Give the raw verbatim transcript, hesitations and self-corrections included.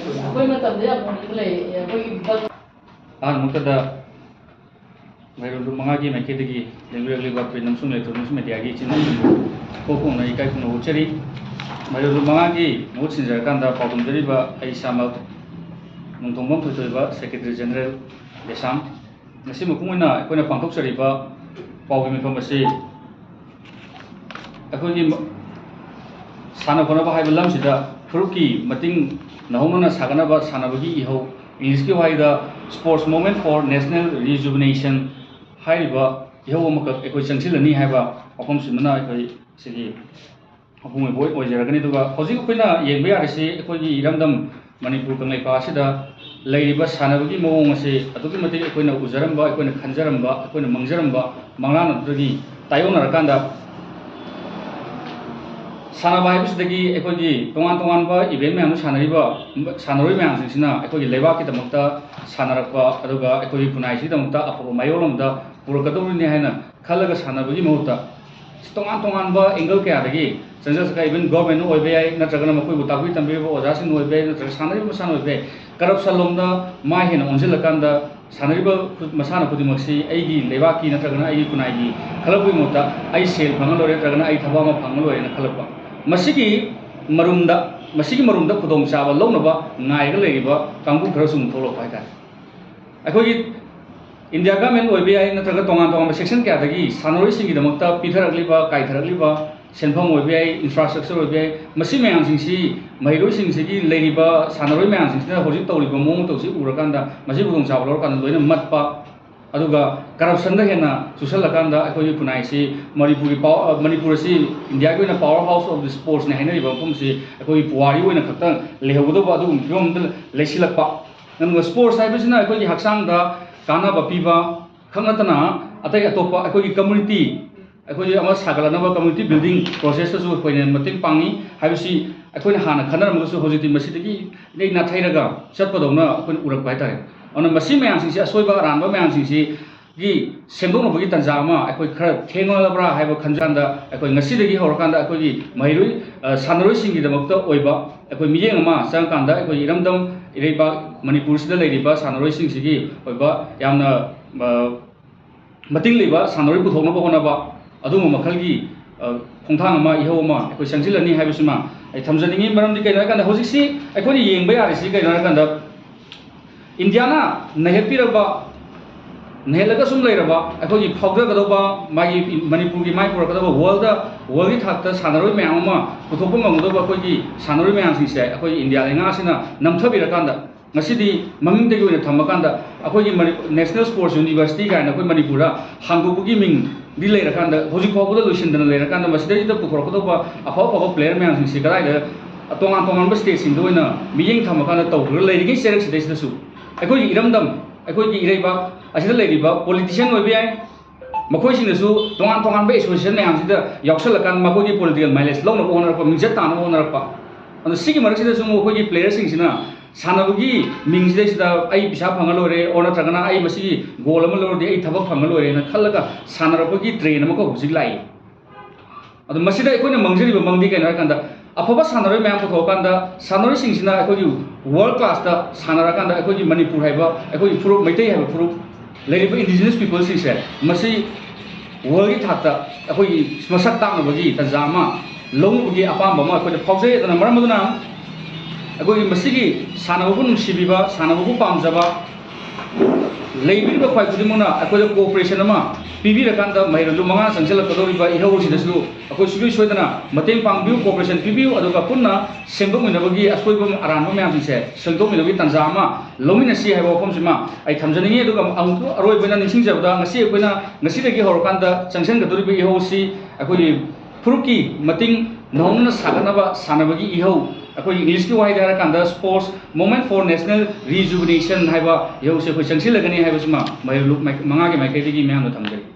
ꯑꯩꯈꯣꯏ ꯃꯇꯝꯗ ꯌꯥꯝ ꯅꯣꯛꯅꯤꯡꯕ ꯂꯩ꯫ ꯑꯩꯈꯣꯏꯒꯤ ꯕꯁ ꯑꯍꯥꯟꯕꯃꯛꯇꯗ ꯃꯩꯔꯣꯟ ꯃꯉꯥꯒꯤ ꯃꯥꯏꯀꯩꯗꯒꯤ ꯂꯦꯡꯕꯤꯔꯛꯂꯤꯕ print ꯑꯃꯁꯨꯡ electronics mediaꯒꯤ ꯏꯆꯤꯟ ꯏꯅꯥꯎꯁꯤꯡꯕꯨ ꯏꯀꯣꯛ ꯀꯣꯡꯅ ꯏꯀꯥꯏ ꯈꯨꯝꯅꯕ ꯎꯠꯆꯔꯤ꯫ ꯃꯩꯔꯣꯟ ꯃꯉꯥꯒꯤ ꯃꯍꯨꯠ ꯁꯤꯟꯖꯔꯀꯥꯟꯗ ꯄꯥꯎꯗꯝꯖꯔꯤꯕ ꯑꯩ ꯏꯁꯥꯃꯛ ꯅꯣꯡꯊꯣꯝꯕꯝ ꯊꯣꯏꯊꯣꯏꯕ, Secretary General, ꯗꯦꯁꯥꯝ꯫ ꯉꯁꯤ ꯃꯄꯨꯡ ꯑꯣꯏꯅ ꯑꯩꯈꯣꯏꯅ ꯄꯥꯡꯊꯣꯛꯆꯔꯤꯕ ꯄꯥꯎꯒꯤ ꯃꯤꯐꯝ ꯑꯁꯤ ꯑꯩꯈꯣꯏꯒꯤ ꯃ-, ꯁꯥꯟꯅ ꯈꯣꯠꯅꯕ ꯍꯥꯏꯕ ꯂꯝꯁꯤꯗ ꯐꯨꯔꯨꯞꯀꯤ ꯃꯇꯤꯡ ꯅꯧꯍꯧꯅꯅ ꯁꯥꯒꯠꯅꯕ ꯁꯥꯟꯅꯕꯒꯤ ꯏꯍꯧ, ꯏꯪꯂꯤꯁꯀꯤ ꯋꯥꯍꯩꯗ Sports Movement for National Rejuvenation ꯍꯥꯏꯔꯤꯕ ꯏꯍꯧ ꯑꯃꯈꯛ ꯑꯩꯈꯣꯏ ꯆꯪꯁꯤꯜꯂꯅꯤ ꯍꯥꯏꯕ ꯋꯥꯐꯝꯁꯤꯃꯅ ꯑꯩꯈꯣꯏ ꯁꯤꯒꯤ ꯃꯄꯨꯡ ꯑꯣꯏꯕ ꯑꯣꯏꯖꯔꯒꯅꯤ꯫ ꯑꯗꯨꯒ ꯍꯧꯖꯤꯛ ꯑꯩꯈꯣꯏꯅ ꯌꯦꯡꯕ ꯌꯥꯔꯤꯁꯤ ꯑꯩꯈꯣꯏꯒꯤ ꯏꯔꯝꯗꯝ ꯃꯅꯤꯄꯨꯔ ꯀꯪꯂꯩꯄꯥꯛ ꯑꯁꯤꯗ ꯂꯩꯔꯤꯕ ꯁꯥꯟꯅꯕꯒꯤ ꯃꯑꯣꯡ ꯑꯁꯤ ꯑꯗꯨꯛꯀꯤ ꯃꯇꯤꯛ ꯑꯩꯈꯣꯏꯅ ꯎꯖꯔꯝꯕ, ꯑꯩꯈꯣꯏꯅ ꯈꯟꯖꯔꯝꯕ, ꯑꯩꯈꯣꯏꯅ ꯃꯪꯖꯔꯝꯕ ꯃꯪꯂꯥꯟ ꯑꯗꯨꯗꯒꯤ ꯇꯥꯏꯌꯣꯟꯅꯔꯀꯥꯟꯗ ꯁꯥꯟꯅꯕ ꯍꯥꯏꯕꯁꯤꯗꯒꯤ ꯑꯩꯈꯣꯏꯒꯤ ꯇꯣꯉꯥꯟ ꯇꯣꯉꯥꯟꯕ event ꯃꯌꯥꯝꯗ ꯁꯥꯟꯅꯔꯤꯕ ꯁꯥꯟꯅꯔꯣꯏ ꯃꯌꯥꯝꯁꯤꯡꯁꯤꯅ ꯑꯩꯈꯣꯏꯒꯤ ꯂꯩꯕꯥꯛꯀꯤꯗꯃꯛꯇ ꯁꯥꯟꯅꯔꯛꯄ, ꯑꯗꯨꯒ ꯑꯩꯈꯣꯏꯒꯤ ꯈꯨꯟꯅꯥꯏꯁꯤꯒꯤꯗꯃꯛꯇ ꯑꯐꯕ ꯃꯥꯏꯌꯣꯜ ꯑꯃꯗ ꯄꯨꯔꯛꯀꯗꯧꯔꯤꯅꯤ ꯍꯥꯏꯅ ꯈꯜꯂꯒ ꯁꯥꯟꯅꯕꯒꯤ ꯃꯍꯨꯠꯇ ꯇꯣꯉꯥꯟ ꯇꯣꯉꯥꯟꯕ angle ꯀꯌꯥꯗꯒꯤ ꯆꯪꯖꯔꯛꯀ, even government ꯑꯣꯏꯕ ꯌꯥꯏ, ꯅꯠꯇ꯭ꯔꯒꯅ ꯃꯈꯣꯏꯕꯨ ꯇꯥꯛꯄꯤ ꯇꯝꯕꯤꯔꯤꯕ ꯑꯣꯖꯥꯁꯤꯡ ꯑꯣꯏꯕ ꯌꯥꯏ, ꯅꯠꯇ꯭ꯔꯒ ꯁꯥꯟꯅꯔꯤꯕ ꯃꯁꯥꯟꯅ ꯑꯣꯏꯕ ꯌꯥꯏ, corruption ꯂꯣꯝꯗ ꯃꯥꯏ ꯍꯦꯟꯅ ꯑꯣꯟꯁꯤꯜꯂꯀꯥꯟꯗ ꯁꯥꯟꯅꯔꯤꯕ ꯈꯨ-, ꯃꯁꯥꯟꯅ ꯈꯨꯗꯤꯡꯃꯛꯁꯤ ꯑꯩꯒꯤ ꯂꯩꯕꯥꯛꯀꯤ ꯅꯠꯇ꯭ꯔꯒꯅ ꯑꯩꯒꯤ ꯈꯨꯟꯅꯥꯏꯒꯤ ꯈꯜꯂꯛꯄꯒꯤ ꯃꯍꯨꯠꯇ ꯑꯩ ꯁꯦꯜ ꯐꯪꯉ ꯂꯣꯏꯔꯦ ꯅꯠꯇ꯭ꯔꯒꯅ ꯑꯩ ꯊꯕꯛ ꯑꯃ ꯐꯪꯉ ꯂꯣꯏꯔꯦꯅ ꯈꯜꯂꯛꯄ꯫ ꯃꯁꯤꯒꯤ ꯃꯔꯨꯝꯗ, ꯃꯁꯤꯒꯤ ꯃꯔꯨꯝꯗ ꯈꯨꯗꯣꯡꯆꯥꯕ ꯂꯧꯅꯕ ꯉꯥꯏꯔꯒ ꯂꯩꯔꯤꯕ ꯀꯥꯡꯕꯨ ꯈꯔꯁꯨ ꯑꯃꯨꯛ ꯊꯣꯛꯂꯛꯄ ꯍꯥꯏꯇꯥꯔꯦ꯫ ꯑꯩꯈꯣꯏꯒꯤ India government ꯑꯣꯏꯕ ꯌꯥꯏ, ꯅꯠꯇ꯭ꯔꯒ ꯇꯣꯉꯥꯟ ꯇꯣꯉꯥꯟꯕ section ꯀꯌꯥꯗꯒꯤ ꯁꯥꯟꯅꯔꯣꯏꯁꯤꯡꯒꯤꯗꯃꯛꯇ ꯄꯤꯊꯔꯛꯂꯤꯕ, ꯀꯥꯏꯊꯔꯛꯂꯤꯕ ꯁꯦꯟꯐꯝ ꯑꯣꯏꯕ ꯌꯥꯏ, infrastructure ꯑꯣꯏꯕ ꯌꯥꯏ, ꯃꯁꯤ ꯃꯌꯥꯝꯁꯤꯡꯁꯤ ꯃꯍꯩꯔꯣꯏꯁꯤꯡꯁꯤꯒꯤ ꯂꯩꯔꯤꯕ ꯁꯥꯟꯅꯔꯣꯏ ꯃꯌꯥꯝꯁꯤꯡꯁꯤꯅ ꯍꯧꯖꯤꯛ ꯇꯧꯔꯤꯕ ꯃꯑꯣꯡ ꯃꯇꯧꯁꯤ ꯎꯔꯀꯥꯟꯗ, ꯃꯁꯤ ꯈꯨꯗꯣꯡꯆꯥꯕ ꯂꯧꯔꯀꯥꯟꯗ ꯂꯣꯏꯅ ꯃꯠꯄ, ꯑꯗꯨꯒ corruptionꯗ ꯍꯦꯟꯅ ꯆꯨꯁꯜꯂꯀꯥꯟꯗ ꯑꯩꯈꯣꯏꯒꯤ ꯈꯨꯟꯅꯥꯏꯁꯤ ꯃꯅꯤꯄꯨꯔꯒꯤ power, ꯃꯅꯤꯄꯨꯔ ꯑꯁꯤ Indiaꯒꯤ ꯑꯣꯏꯅ power house of the sportsꯅꯤ ꯍꯥꯏꯅꯔꯤꯕ ꯃꯐꯝꯁꯤ ꯑꯩꯈꯣꯏꯒꯤ ꯄꯨꯋꯥꯔꯤ ꯑꯣꯏꯅ ꯈꯛꯇꯪ ꯂꯩꯍꯧꯒꯗꯧꯕ ꯑꯗꯨꯒꯨꯝꯕ ꯐꯤꯕꯝ ꯑꯃꯗ ꯂꯩꯁꯤꯜꯂꯛꯄ꯫ ꯑꯗꯨꯒ sports ꯍꯥꯏꯕꯁꯤꯅ ꯑꯩꯈꯣꯏꯒꯤ ꯍꯛꯆꯥꯡꯗ ꯀꯥꯟꯅꯕ ꯄꯤꯕ ꯈꯛ ꯅꯠꯇꯅ ꯑꯇꯩ ꯑꯇꯣꯞꯄ ꯑꯩꯈꯣꯏꯒꯤ community, ꯑꯩꯈꯣꯏꯒꯤ ꯑꯃ ꯁꯥꯒꯠꯂꯛꯅꯕ community building processꯇꯁꯨ ꯑꯩꯈꯣꯏꯅ ꯃꯇꯦꯡ ꯄꯥꯡꯉꯤ ꯍꯥꯏꯕꯁꯤ ꯑꯩꯈꯣꯏꯅ ꯍꯥꯟꯅ ꯈꯟꯅꯔꯝꯃꯒꯁꯨ ꯍꯧꯖꯤꯛꯇꯤ ꯃꯁꯤꯗꯒꯤ ꯏꯅꯩ ꯅꯥꯊꯩꯔꯒ ꯆꯠꯄꯗꯧꯅ ꯑꯩꯈꯣꯏꯅ ꯎꯔꯛꯄ ꯍꯥꯏꯇꯥꯔꯦ꯫ ꯑꯗꯨꯅ ꯃꯁꯤ ꯃꯌꯥꯝꯁꯤꯡꯁꯤ, ꯑꯁꯣꯏꯕ ꯑꯔꯥꯟꯕ ꯃꯌꯥꯝꯁꯤꯡꯁꯤ ꯒꯤ ꯁꯦꯝꯗꯣꯛꯅꯕꯒꯤ ꯇꯥꯟꯖꯥ ꯑꯃ ꯑꯩꯈꯣꯏ ꯈꯔ ꯊꯦꯡꯂꯕ꯭ꯔꯥ ꯍꯥꯏꯕ ꯈꯟꯖꯥꯟꯗ, ꯑꯩꯈꯣꯏ ꯉꯁꯤꯗꯒꯤ ꯍꯧꯔꯀꯥꯟꯗ ꯑꯩꯈꯣꯏꯒꯤ ꯃꯍꯩꯔꯣꯏ, ꯑ, ꯁꯥꯟꯅꯔꯣꯏꯁꯤꯡꯒꯤꯗꯃꯛꯇ ꯑꯣꯏꯕ ꯑꯩꯈꯣꯏ ꯃꯤꯠꯌꯦꯡ ꯑꯃ ꯆꯪꯉꯀꯥꯟꯗ, ꯑꯩꯈꯣꯏ ꯏꯔꯝꯗꯝ ꯏꯔꯩꯕꯥꯛ ꯃꯅꯤꯄꯨꯔꯁꯤꯗ ꯂꯩꯔꯤꯕ ꯁꯥꯟꯅꯔꯣꯏꯁꯤꯡꯁꯤꯒꯤ ꯑꯣꯏꯕ ꯌꯥꯝꯅ, ꯑ, ꯃꯇꯤꯡ ꯂꯩꯕ ꯁꯥꯟꯅꯔꯣꯏ ꯄꯨꯊꯣꯛꯅꯕ ꯍꯣꯠꯅꯕ ꯑꯗꯨꯒꯨꯝꯕ ꯃꯈꯜꯒꯤ, ꯑ, ꯈꯣꯡꯊꯥꯡ ꯑꯃ, ꯏꯍꯧ ꯑꯃ ꯑꯩꯈꯣꯏ ꯆꯪꯁꯤꯜꯂꯅꯤ ꯍꯥꯏꯕꯁꯤꯃ ꯑꯩ ꯊꯝꯖꯅꯤꯡꯉꯤ꯫ ꯃꯔꯝꯗꯤ ꯀꯩꯅꯣ ꯍꯥꯏꯔꯀꯥꯟꯗ, ꯍꯧꯖꯤꯛꯁꯤ ꯑꯩꯈꯣꯏꯅ ꯌꯦꯡꯕ ꯌꯥꯔꯤꯁꯤ ꯀꯩꯅꯣ ꯍꯥꯏꯔꯀꯥꯟꯗ, ꯏꯟꯗꯤꯌꯥꯅ ꯅꯩꯍꯠꯄꯤꯔꯛꯄ, ꯅꯩꯍꯠꯂꯒ ꯁꯨꯝ ꯂꯩꯔꯕ, ꯑꯩꯈꯣꯏꯒꯤ ꯐꯥꯎꯖꯒꯗꯧꯕ, ꯃꯥꯒꯤ ꯃꯅꯤꯄꯨꯔꯒꯤ ꯃꯥꯏ ꯄꯨꯔꯛꯀꯗꯧꯕ, ꯋꯥꯔꯜꯗ, ꯋꯥꯔꯜꯒꯤ ꯊꯥꯛꯇ ꯁꯥꯟꯅꯔꯣꯏ ꯃꯌꯥꯝ ꯑꯃ ꯄꯨꯊꯣꯛꯄ ꯉꯝꯒꯗꯧꯕ ꯑꯩꯈꯣꯏꯒꯤ ꯁꯥꯟꯅꯔꯣꯏ ꯃꯌꯥꯝꯁꯤꯡꯁꯦ ꯑꯩꯈꯣꯏꯒꯤ ꯏꯟꯗꯤꯌꯥ ꯂꯩꯉꯥꯛ ꯑꯁꯤꯅ ꯅꯝꯊꯕꯤꯔꯀꯥꯟꯗ, ꯉꯁꯤꯗꯤ ꯃꯃꯤꯡꯗꯒꯤ ꯑꯣꯏꯅ ꯊꯝꯃꯀꯥꯟꯗ ꯑꯩꯈꯣꯏꯒꯤ ꯃꯅꯤ-, National Sports University ꯀꯥꯏꯅ ꯑꯩꯈꯣꯏ ꯃꯅꯤꯄꯨꯔꯗ ꯍꯥꯡꯗꯣꯛꯄꯒꯤ ꯃꯤꯡꯗꯤ ꯂꯩꯔꯀꯥꯟꯗ, ꯍꯧꯖꯤꯛ ꯐꯥꯎꯕꯗ ꯂꯣꯏꯁꯤꯟꯗꯅ ꯂꯩꯔꯀꯥꯟꯗ, ꯃꯁꯤꯗꯩꯁꯤꯗ ꯄꯨꯊꯣꯔꯛꯀꯗꯧꯕ ꯑꯐ ꯑꯐꯕ player ꯃꯌꯥꯝꯁꯤꯡꯁꯤ ꯀꯗꯥꯏꯗ, ꯇꯣꯉꯥꯟ ꯇꯣꯉꯥꯟꯕ stateꯁꯤꯡꯗ ꯑꯣꯏꯅ ꯃꯤꯠꯌꯦꯡ ꯊꯝꯃꯀꯥꯟꯗ ꯇꯧꯈ꯭ꯔꯒ ꯂꯩꯔꯤꯉꯩ ꯆꯩꯔꯛꯁꯤꯗꯩꯁꯤꯗꯁꯨ ꯑꯩꯈꯣꯏꯒꯤ ꯏꯔꯝꯗꯝ, ꯑꯩꯈꯣꯏꯒꯤ ꯏꯔꯩꯕꯥꯛ ꯑꯁꯤꯗ ꯂꯩꯔꯤꯕ politician ꯑꯣꯏꯕ ꯌꯥꯏ, ꯃꯈꯣꯏꯁꯤꯡꯅꯁꯨ ꯇꯣꯉꯥꯟ ꯇꯣꯉꯥꯟꯕ association ꯃꯌꯥꯝꯁꯤꯗ ꯌꯥꯎꯁꯜꯂꯀꯥꯟꯗ ꯃꯈꯣꯏꯒꯤ political mileage ꯂꯧꯅꯕ ꯍꯣꯠꯅꯔꯛꯄ, ꯃꯤꯡꯆꯠ ꯇꯥꯅꯕ ꯍꯣꯠꯅꯔꯛꯄ꯫ ꯑꯗꯣ ꯁꯤꯒꯤ ꯃꯔꯛꯁꯤꯗꯁꯨ ꯑꯃꯨꯛ ꯑꯩꯈꯣꯏꯒꯤ playerꯁꯤꯡꯁꯤꯅ ꯁꯥꯟꯅꯕꯒꯤ ꯃꯤꯡꯁꯤꯗꯩꯁꯤꯗ ꯑꯩ ꯄꯩꯁꯥ ꯐꯪꯉ ꯂꯣꯏꯔꯦ, or ꯅꯠꯇ꯭ꯔꯒꯅ ꯑꯩ ꯃꯁꯤꯒꯤ goal ꯑꯃ ꯂꯧꯔꯗꯤ ꯑꯩ ꯊꯕꯛ ꯐꯪꯉ ꯂꯣꯏꯔꯦꯅ ꯈꯜꯂꯒ ꯁꯥꯟꯅꯔꯛꯄꯒꯤ trend ꯑꯃꯈꯛ ꯍꯧꯖꯤꯛ ꯂꯥꯛꯏ꯫ ꯑꯗꯣ ꯃꯁꯤꯗ ꯑꯩꯈꯣꯏꯅ ꯃꯥꯡꯖꯔꯤꯕ ꯃꯪꯗꯤ ꯀꯩꯅꯣ ꯍꯥꯏꯔꯀꯥꯟꯗ, ꯑꯐꯕ ꯁꯥꯟꯅꯔꯣꯏ ꯃꯌꯥꯝ ꯄꯨꯊꯣꯛꯑꯀꯥꯟꯗ, ꯁꯥꯟꯅꯔꯣꯏꯁꯤꯡꯁꯤꯅ ꯑꯩꯈꯣꯏꯒꯤ world classꯇ ꯁꯥꯟꯅꯔꯀꯥꯟꯗ, ꯑꯩꯈꯣꯏꯒꯤ ꯃꯅꯤꯄꯨꯔ ꯍꯥꯏꯕ, ꯑꯩꯈꯣꯏꯒꯤ ꯐꯨꯔꯨꯞ, ꯃꯩꯇꯩ ꯍꯥꯏꯕ ꯐꯨꯔꯨꯞ, ꯂꯩꯔꯤꯕ indigenous peopleꯁꯤꯡꯁꯦ, ꯃꯁꯤ worldꯒꯤ ꯊꯥꯛꯇ ꯑꯩꯈꯣꯏꯒꯤ ꯃꯁꯛ ꯇꯥꯛꯅꯕꯒꯤ ꯇꯥꯟꯖꯥ ꯑꯃ ꯂꯧꯅꯕꯒꯤ ꯑꯄꯥꯝꯕ ꯑꯃ ꯑꯩꯈꯣꯏꯗ ꯐꯥꯎꯖꯩ꯫ ꯑꯗꯨꯅ ꯃꯔꯝ ꯑꯗꯨꯅ ꯑꯩꯈꯣꯏꯒꯤ ꯃꯁꯤꯒꯤ ꯁꯥꯟꯅꯕꯕꯨ ꯅꯨꯡꯁꯤꯕꯤꯕ, ꯁꯥꯟꯅꯕꯕꯨ ꯄꯥꯝꯖꯕ ꯂꯩꯕꯤꯔꯤꯕ ꯈ꯭ꯋꯥꯏ ꯈꯨꯗꯤꯡꯃꯛꯅ ꯑꯩꯈꯣꯏꯗ cooperation ꯑꯃ ꯄꯤꯕꯤꯔꯀꯥꯟꯗ, ꯃꯍꯩꯔꯣꯏ ꯃꯉꯥ ꯆꯪꯁꯤꯜꯂꯛꯀꯗꯧꯔꯤꯕ ꯏꯍꯧ ꯑꯁꯤꯗꯁꯨ ꯑꯩꯈꯣꯏ ꯁꯨꯡꯁꯣꯏ ꯁꯣꯏꯗꯅ ꯃꯇꯦꯡ ꯄꯥꯡꯕꯤꯌꯨ, cooperation ꯄꯤꯕꯤꯌꯨ, ꯑꯗꯨꯒ ꯄꯨꯟꯅ ꯁꯦꯝꯗꯣꯛꯃꯤꯟꯅꯕꯒꯤ ꯑꯁꯣꯏꯕ ꯑꯔꯥꯟꯕ ꯃꯌꯥꯝꯁꯤꯡꯁꯦ ꯁꯦꯝꯗꯣꯛꯃꯤꯟꯅꯕꯒꯤ ꯇꯥꯟꯖꯥ ꯑꯃ ꯂꯧꯃꯤꯟꯅꯁꯤ ꯍꯥꯏꯕ ꯋꯥꯐꯝꯁꯤꯃ ꯑꯩ ꯊꯝꯖꯅꯤꯡꯉꯤ꯫ ꯑꯗꯨꯒ ꯑꯃꯨꯛ ꯑꯔꯣꯏꯕ ꯑꯣꯏꯅ ꯅꯤꯡꯁꯤꯡꯖꯕꯗ, ꯉꯁꯤ ꯑꯩꯈꯣꯏꯅ ꯉꯁꯤꯗꯒꯤ ꯍꯧꯔꯀꯥꯟꯗ ꯆꯪꯁꯤꯟꯒꯗꯧꯔꯤꯕ ꯏꯍꯧ ꯑꯁꯤ ꯑꯩꯈꯣꯏꯒꯤ ꯐꯨꯔꯨꯞꯀꯤ ꯃꯇꯤꯡ ꯅꯧꯍꯧꯅꯅ ꯁꯥꯒꯠꯅꯕ ꯁꯥꯟꯅꯕꯒꯤ ꯏꯍꯧ, ꯑꯩꯈꯣꯏꯒꯤ Englishꯀꯤ ꯋꯥꯍꯩꯗ ꯍꯥꯏꯔꯀꯥꯟꯗ sports movement for national rejuvenation ꯍꯥꯏꯕ ꯏꯍꯧꯁꯦ ꯑꯩꯈꯣꯏ ꯆꯪꯁꯤꯜꯂꯒꯅꯤ ꯍꯥꯏꯕꯁꯤꯃ ꯃꯍꯩꯔꯣꯏ ꯃꯉꯥꯒꯤ ꯃꯥꯏꯀꯩꯗꯒꯤ ꯃꯌꯥꯝꯗ ꯊꯝꯖꯔꯤ꯫